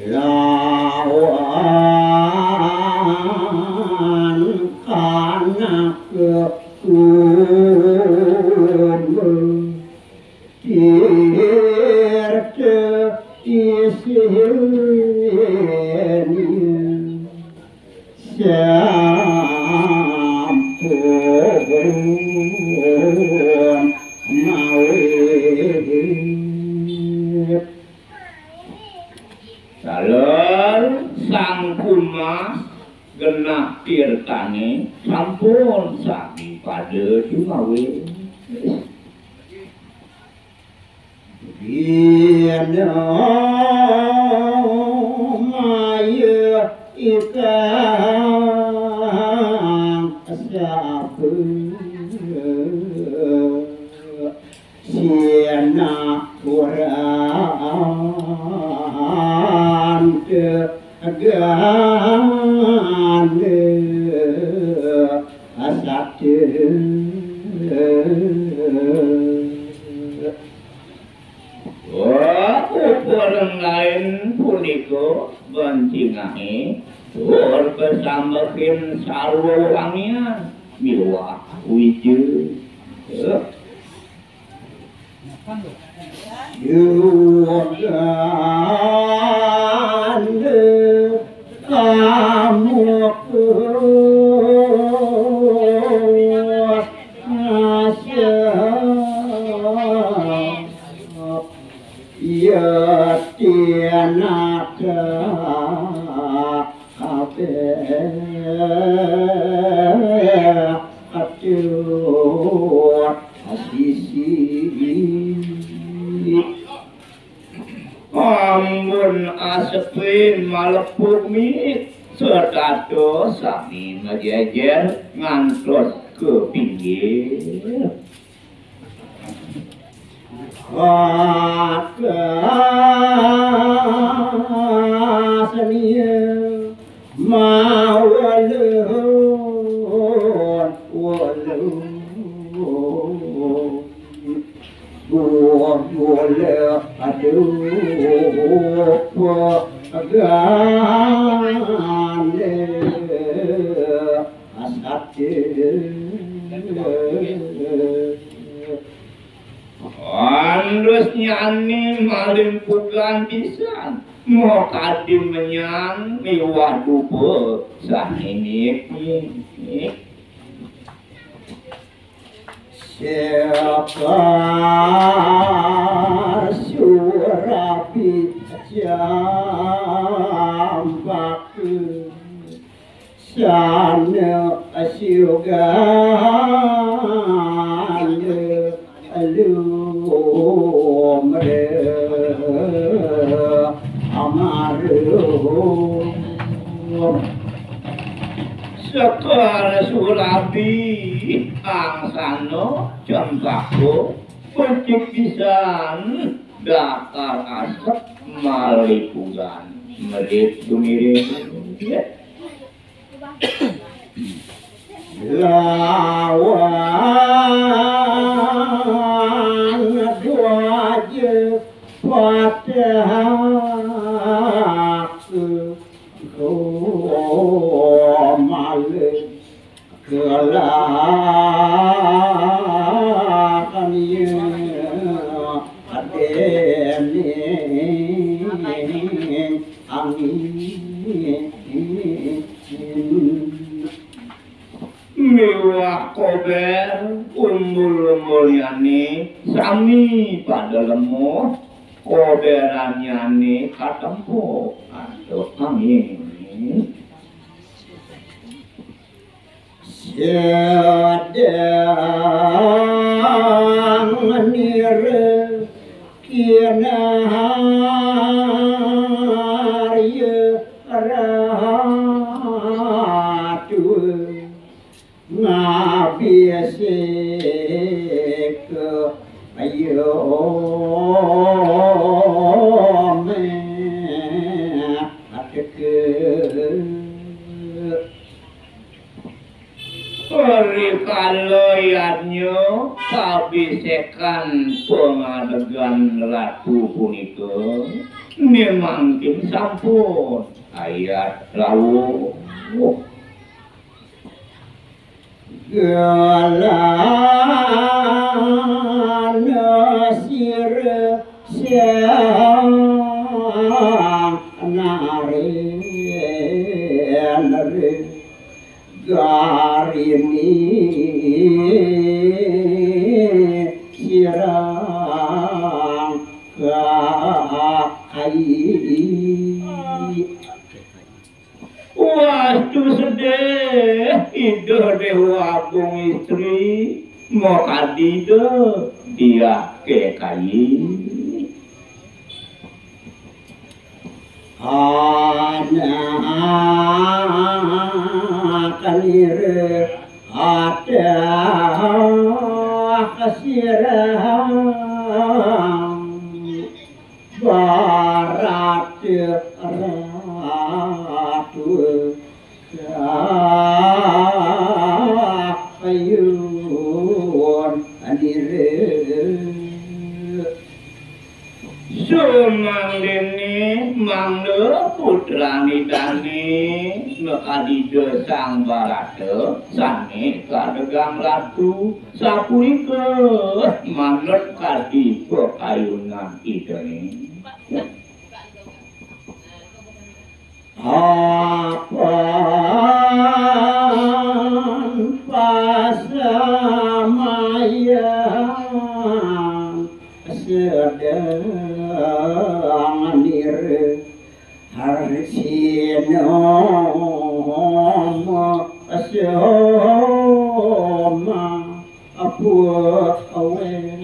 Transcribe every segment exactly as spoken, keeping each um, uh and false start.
Lawan anak kumbul tirta isin sampun mawit. Taler Sang Kumas genah tirtané sampun sami pada jumawit. Dina maya ikang sapa sina urang teganda sate. Wah, uparan lain punika bencingahé tur besambekin sarwa wangian miwah wija. Yudanda kamukus ngasep. Yatinata kabeh atur sisi. Ambun asepin malepuk mi setata sami majejer ngantos ka pinggir. Maka senia mawalun walun. Buah gula aduh pegane. Andus nyane malimpugan pisan, mau kadi menyan miwah dupa sane niki. Sekar surapi jambak. Sana siugane lumrah amaruh. Sekar surabi angsana cempaka becik pisan dakar asep malipugan medit sumiring. Lawan dwaja patah malih kelakanya dening angin. Miwah kober umbul-umbulnyane sami pada lemuh, koberannyane katempo antuk angin. Sedang nira kinarya ratu ngabisik ayo meh ateke. Rikala yadnya kabisekan pangadegan Ratu punika mangkin sampun ayat rawuh. Galana sira sang naren, garini sirang kai. Wastu sedih Ida Dewa Agung Istri, makadi Ida diah kekayi. Anak nira adah sirang barat ratu kayun nira. Sumangdene mangda putranidane makadi Ida Sang Barata sane kadegang ratu, sapunika manut kadi pakayunan Idane. Apan pasamayang sedeng nira harsinoma soma apa aweh.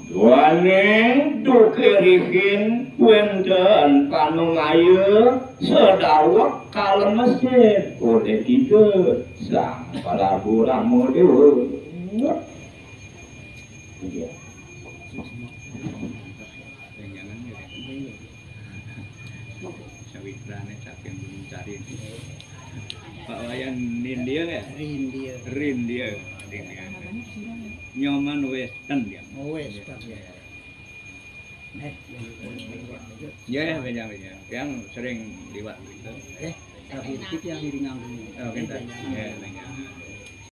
Duaning duke rihin wenten panumaya sedawek kalemesin oleh Ida Sang Prabu Rama Dewa. Iya. Sawitrane saking Gunung Sari. Pak Wayan Nindia ya? Rindia. Rindia. Rindia. Nyoman Western ya. Oh, Western ya. Eh, yang ya, banyak, banyak. Yang sering liwat gitu. Eh, terakhir kita yang diringang dulu. Oh, kita. Ya, banyak.